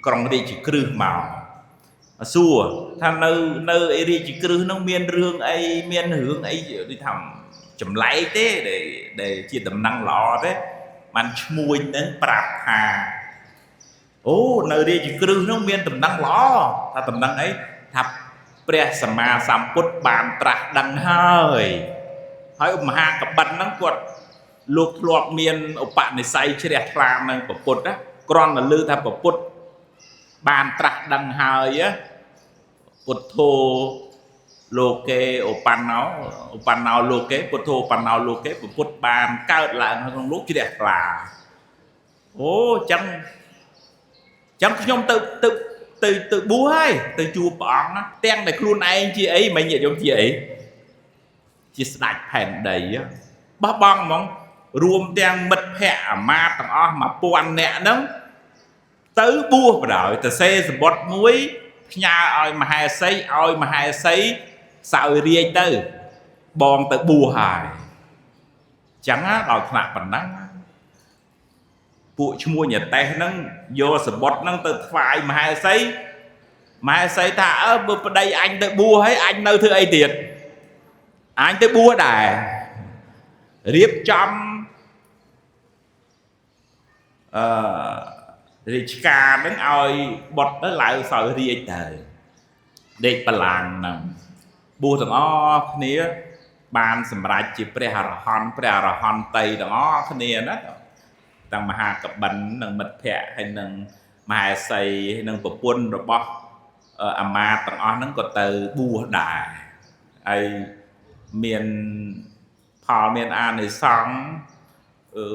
ក្រុងរាជក្រឹសមកសួរថានៅនៅឯរាជក្រឹសហ្នឹងមានរឿងអីមានរឿងអីដូចថាចម្លែកទេដែលជាដំណឹងល្អទេបានឈ្មួញហ្នឹងប្រាប់ថាអូនៅរាជក្រឹសហ្នឹងមានដំណឹងល្អថាដំណឹងអីថាព្រះសម្មាសម្ពុទ្ធបានត្រាស់ដឹងហើយហើយមហាកបិនហ្នឹងគាត់លោកធ្លាប់មានឧបនិស្ស័យជ្រះថ្លានឹងព្រះពុទ្ធណាគ្រាន់តែឮថាព្រះពុទ្ធបានត្រាស់ដឹងហើយពុទ្ធោលោកេឧបណ្ណោឧបណ្ណោលោកេពុទ្ធោឧបណ្ណោលោកេព្រះពុទ្ធបានកើតឡើងក្នុងលោកជ្រះថ្លាអូចឹងចឹងខ្ញុំទៅទៅទៅទៅបួសហើយទៅជួបព្រះអង្គណាទាំងតែខ្លួនឯងជាអីមិនញាតិញោមជាអីជាស្ដេចផែនដីបោះបង់ហ្មងរួមទាំងមិត្តភ័ក្តិអាមាត្យទាំងអស់1000នាក់ហ្នឹងទៅបួសបណ្ដោយទៅសេសម្បត្តិមួយផ្ញើឲ្យមហេសីឲ្យមហេសីសោយរាជទៅបងទៅបួសហើយចឹងដល់ថ្នាក់ប៉ុណ្ណឹងពួកឈ្មោះញតេសហ្នឹងយកសម្បត្តិហ្នឹងទៅថ្វាយមហេសីមហេសីថាអើបើប្តីអញទៅបួសហើយអញនៅធ្វើអីទៀតអញទៅបួសដែររៀបចំអឺរាជការហ្នឹងឲ្យបុតទៅឡើងសោយរាជទៅដេកបលាំងហ្នឹងបួសទាំងអស់គ្នាបានសម្រេចជាព្រះអរហន្តព្រះអរហន្តីទាំងអស់គ្នាណាទាំងមហាកបិននិងមិត្តភ័ក្តិហើយនិងមហេសីហើយនិងប្រពន្ធរបស់អាមាត្យទាំងអស់ហ្នឹងក៏ទៅបួសដែរហើយមានផលមានអានិសង្សអឺ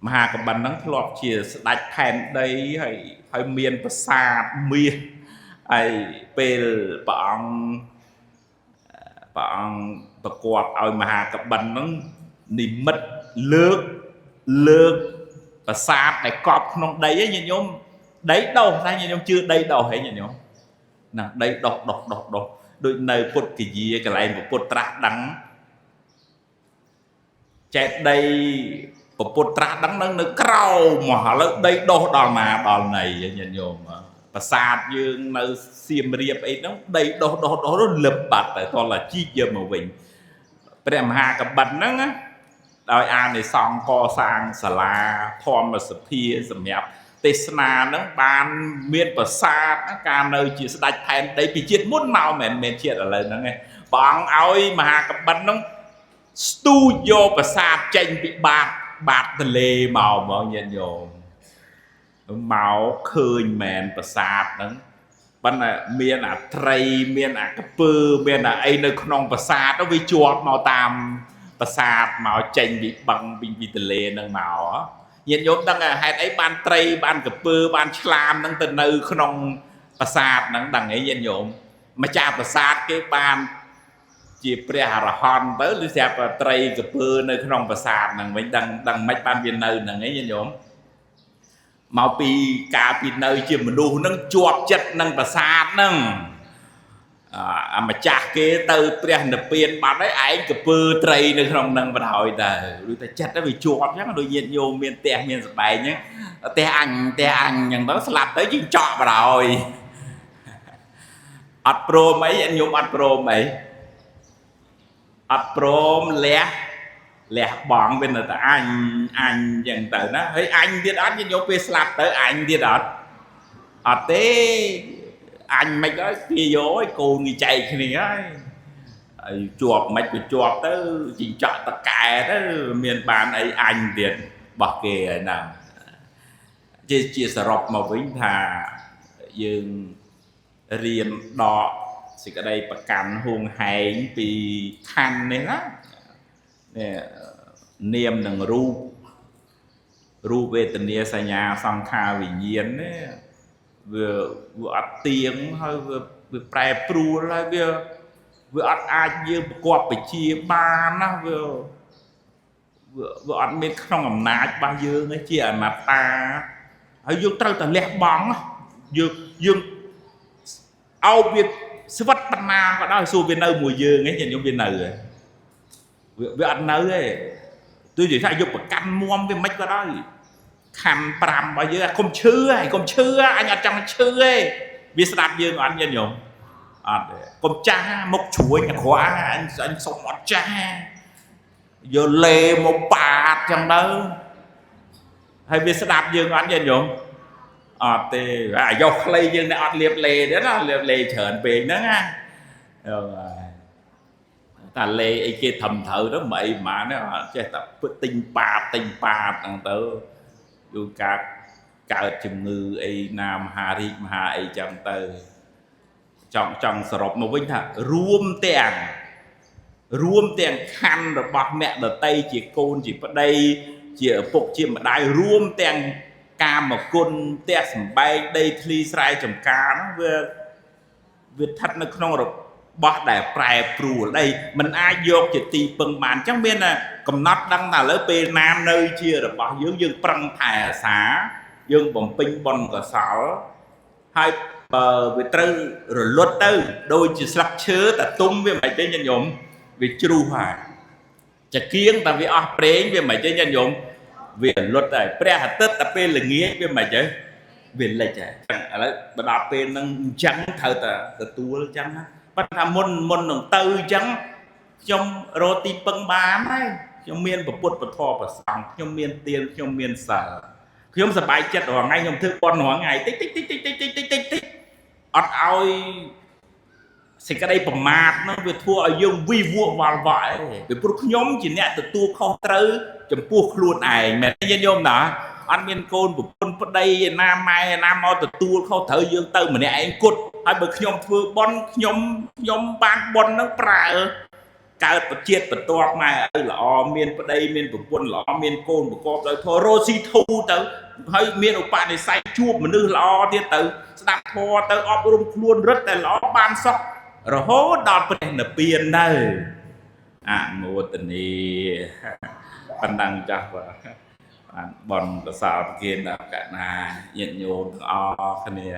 មហាកបិនហ្នឹងធ្លាប់ជាស្ដេចផែនដីហើយហើយមានប្រាសាទមាសហើយពេលព្រះអង្គព្រះអង្គប្រកបឲ្យមហាកបិនហ្នឹងនិមិត្តលើកលើកប្រាសាទដែលកប់ក្នុងដីឯងញាតិញោមដីដោះតែញាតិញោមជឿដីដោះហ៎ញាតិញោមណាដីដោះដោះដោះដោះដូចនៅពុទ្ធគយាកន្លែងពុទ្ធត្រាស់ដឹងចេតីពុទ្ធត្រាស់ដឹងនឹងនៅក្រោមមកឥឡូវដីដោះដល់ណាដល់ណីញាតិញោមប្រាសាទយើងនៅសៀមរាបអីហ្នឹងដីដោះដោះដោះលឹបបាត់តែតោះឡាជីកយកមកវិញព្រះមហាកបិនហ្នឹងណាដោយអានិសង្សកសាងសាលាធម្មសភាសម្រាប់ទេសនាហ្នឹងបានមានប្រាសាទការនៅជាស្ដេចផែនដីពីជាតិមុនមកមិនមែនជាតិឥឡូវហ្នឹងឯងព្រះអង្គឲ្យមហាកបិនហ្នឹងស្ទូចយកប្រាសាទចេញពីបាតបាតទលេមកហ្មងញាតិញោមមកឃើញមែនប្រាសាទហ្នឹងប៉ុន្តែមានអាត្រីមានអាកពើមានអាអីនៅក្នុងប្រាសាទវាជាប់មកតាមប្រាសាទមកចេញពីបឹងពីទលេហ្នឹងមកញាតិញោមដឹងហេតុអីបានត្រីបានកពើបានឆ្លាមហ្នឹងទៅនៅក្នុងប្រាសាទហ្នឹងដឹងអីញាតិញោមម្ចាស់ប្រាសាទគេបានជាព្រះអរហន្តទៅឬស្រាប់ត្រីកពើនៅក្នុងប្រាសាទហ្នឹងវិញដឹងដឹងមិនបានវានៅហ្នឹងឯងញាតិញោមមកពីការពីនៅជាមនុស្សហ្នឹងជាប់ចិត្តនឹងប្រាសាទហ្នឹងអាម្ចាស់គេទៅព្រះនិព្វានបាត់ហើយឯងកពើត្រីនៅក្នុងហ្នឹងបណ្ដោយទៅឬតែចិត្តវាជាប់អញ្ចឹងដូចញាតិញោមមានផ្ទះមានសបែងអញ្ចឹងផ្ទះអញផ្ទះអញអញ្ចឹងទៅស្លាប់ទៅយើងចក់បណ្ដោយអត់ព្រមអីញោមអត់ព្រមអីអត់ព្រមលះលះបង់វានៅតែអញអញអញ្ចឹងទៅណាហើយអញទៀតអត់ញាតិញោមពេលស្លាប់ទៅអញទៀតអត់អត់ទេអញមិនហើយគេយកឲ្យកូនគេចែកគ្នាហើយហើយជាប់មិនក៏ជាប់ទៅជីងចក់តកែទៅមានបានអីអញទៀតរបស់គេហើយណាជាសរុបមកវិញថាយើងរៀនដកសេចក្តីប្រកាន់ហួងហែងពីខណ្ឌនេះណានេះនាមនិងរូបរូបវេទនាសញ្ញាសង្ខារវិញ្ញាណនេះវាអត់ទៀងហើយវាប្រែប្រួលហើយវាអត់អាចយើងប្រកបវិជាបានណាវាអត់មានក្នុងអំណាចរបស់យើងទេជាអនត្តាហើយយើងត្រូវតែលះបង់យើងអោបវាស្វិតបណ្ណាក៏ដោយសួរវានៅមួយយើងឯងញាតិញោមវានៅហ៎វាអត់នៅទេទោះជាថាយកប្រកាន់មុំវាមិនក៏ដោយខណ្ឌ5របស់យើងកុំឈឺហើយកុំឈឺអញអត់ចង់ឈឺទេវាស្ដាប់យើងអត់ញាតិញោមអត់ទេកុំចាស់មុខជ្រួញអាក្រក់អញសុំអត់ចាស់យកលេមកប៉ាតចឹងទៅហើយវាស្ដាប់យើងអត់ញាតិញោមអត់ទេអាយុខ្លីយើងនេះអត់លៀបលេទេណាលៀបលេច្រើនពេកហ្នឹងណាតាលេអីគេធំត្រូវទៅមិនអីហ្មងទេអត់ចេះតែទិញប៉ាតទិញប៉ាតហ្នឹងទៅយូរកាកើតជំងឺអីណាមហារីកមហាអីចឹងទៅចង់សរុបមកវិញថារួមទាំងខណ្ឌរបស់អ្នកដតីជាកូនជាប្តីជាឪពុកជាម្ដាយរួមទាំងកាមគុណផ្ទះសម្បែងដីធ្លីស្រែចម្ការហ្នឹងវាស្ថិតនៅក្នុងរបស់ដែលប្រែប្រួលដីมันអាចយកជាទីពឹងបានអញ្ចឹងមានកំណត់ដឹងថាឥឡូវពេលណានៅជារបស់យើងយើងប្រឹងថែអាសាយើងបំពេញបុណ្យកុសលហើយបើវាត្រូវរលត់ទៅដូចជាស្លឹកឈើតែទុំវាមិនទេញាតិញោមវាជ្រុះហើយចង្គៀងតែវាអស់ប្រេងវាមិនទេញាតិញោមវារលត់ហើយព្រះអាទិត្យតែពេលល្ងាចវាមិនទេវាលិចហើយឥឡូវបើដល់ពេលហ្នឹងអញ្ចឹងត្រូវតែទទួលអញ្ចឹងណាប៉ុន្តែមុននឹងទៅអញ្ចឹងខ្ញុំរកទីពឹងបានហើយខ្ញុំមានពុទ្ធពធប្រសង្ឃខ្ញុំមានទានខ្ញុំមានសិលខ្ញុំសប្បាយចិត្តរាល់ថ្ងៃខ្ញុំធ្វើបុណ្យរាល់ថ្ងៃតិចតិចតិចតិចតិចតិចតិចតិចតិចអត់ឲ្យសេចក្តីប្រមាទហ្នឹងវាធ្វើឲ្យយើងវិវក់វល់វក់ឯងពីព្រោះខ្ញុំជាអ្នកទទួលខុសត្រូវចំពោះខ្លួនឯងមែនទេញាតិញោមណាអត់មានកូនប្រពន្ធប្តីឯណាម៉ែឯណាមកទទួលខុសត្រូវយើងទៅម្នាក់ឯងគត់ហើយបើខ្ញុំធ្វើបុណ្យខ្ញុំបានបុណ្យហ្នឹងប្រើ កើតប្រជាតិបន្ទាប់ម៉ែឪល្អមានប្តីមានប្រពន្ធល្អមានកូនប្រកបដោយធម៌រស់ស៊ីធូរទៅហើយមានឧបនិស្ស័យជួបមនុស្សល្អទៀតទៅស្ដាប់ធម៌ទៅអប់រំខ្លួនរឹតតែល្អបានសុខរហូតដល់ព្រះនិព្វានទៅអនុមោទនីប៉ុណ្ណឹងចាស់បាទបានបនកសលប្រគេនដល់កណាញាតិញោមទាំងអស់គ្នា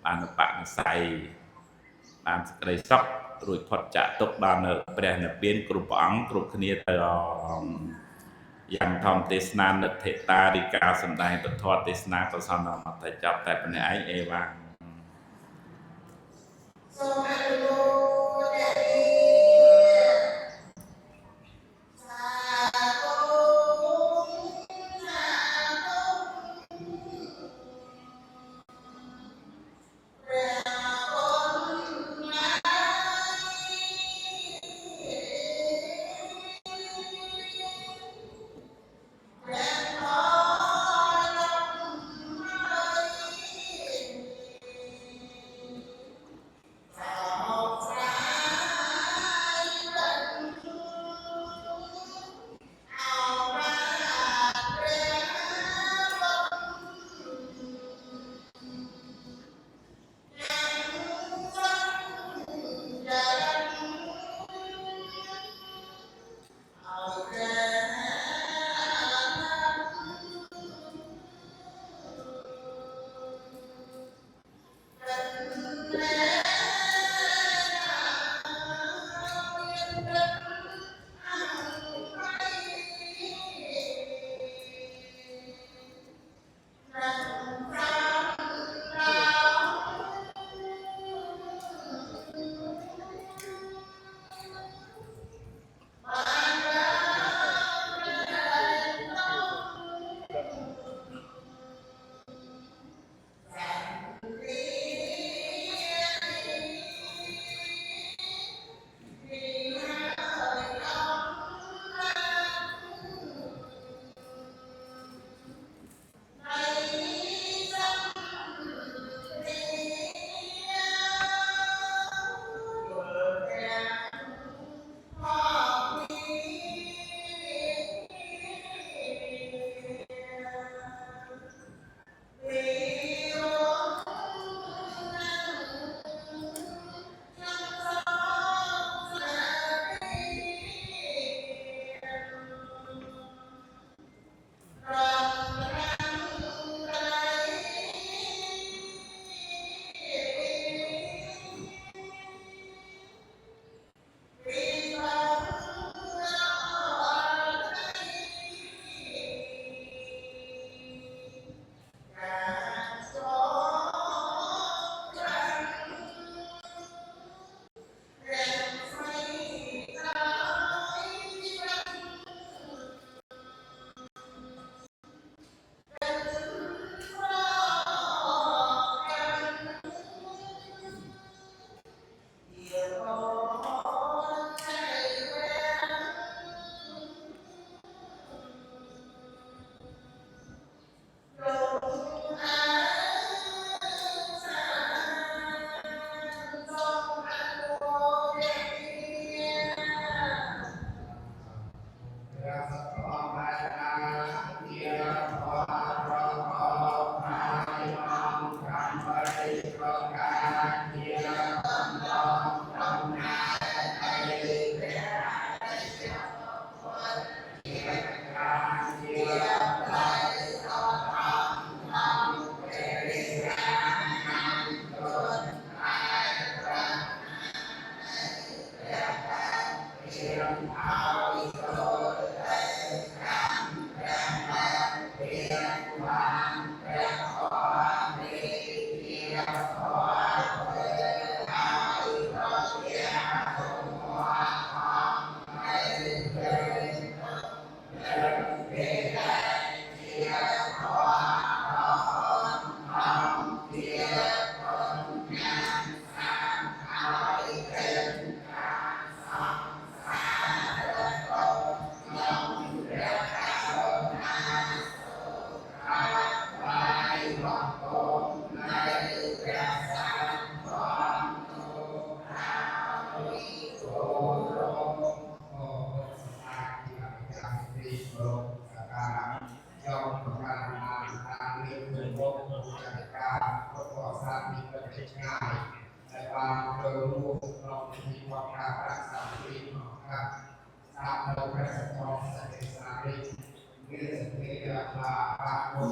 បានឧបនិស្ស័យបានសេចក្តីសុខរួចផុតចាកទុក្ខដល់នៅព្រះនិព្វានគ្រប់ព្រះអង្គគ្រប់គ្នាទៅយ៉ាងធម្មទេសនានិធិតារិកាសម្ដែងពធទេសនាក៏សំដល់មកតែចប់តែប៉ុណ្ណេះឯងអេវ៉ាំង សូមអនុមោទនាសាធុសាធុព្រះបុណ្យណាព្រះផល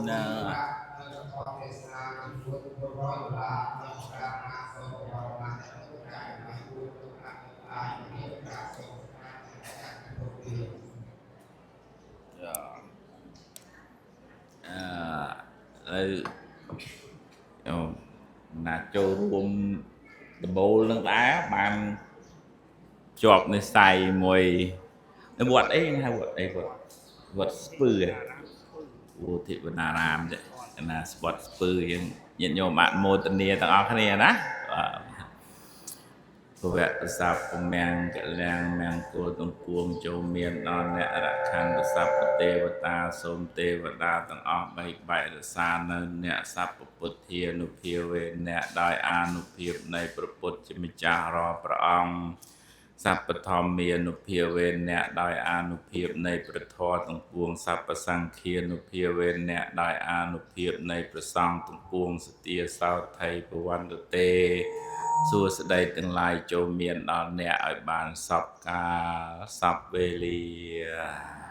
ណា អឺឥឡូវណាចូលរួមដបូលនឹងដែរបានជាប់និស័យមួយនៅវត្តអីហៅវត្តអីវត្តវត្តស្ពឺវធិវនារាមទេណាស្វត្តស្ពឺយើងញាតិញោមអនុមោទនាទាំងអស់គ្នាណាបាទ ភវៈសព្វមង្គលាំងមង្គលទំពួងចូលមានដល់អ្នករខណ្ឌសព្វទេវតាសូមទេវតាទាំងអស់បីបែករក្សានៅអ្នកសព្វពុទ្ធានុភាវេអ្នកដោយអានុភាពនៃព្រះពុទ្ធជាម្ចាស់រាល់ព្រះអង្គសព្វធម្មានុភាវេអ្នកដោយអានុភាពនៃព្រះធម៌ទាំងពួងសព្វសង្ឃានុភាវេអ្នកដោយអានុភាពនៃព្រះសង្ឃទាំងពួងសទាសោថៃពវន្តទេសួស្តីទាំងឡាយចូលមានដល់អ្នកឲ្យបានសពកាលសពវេលា។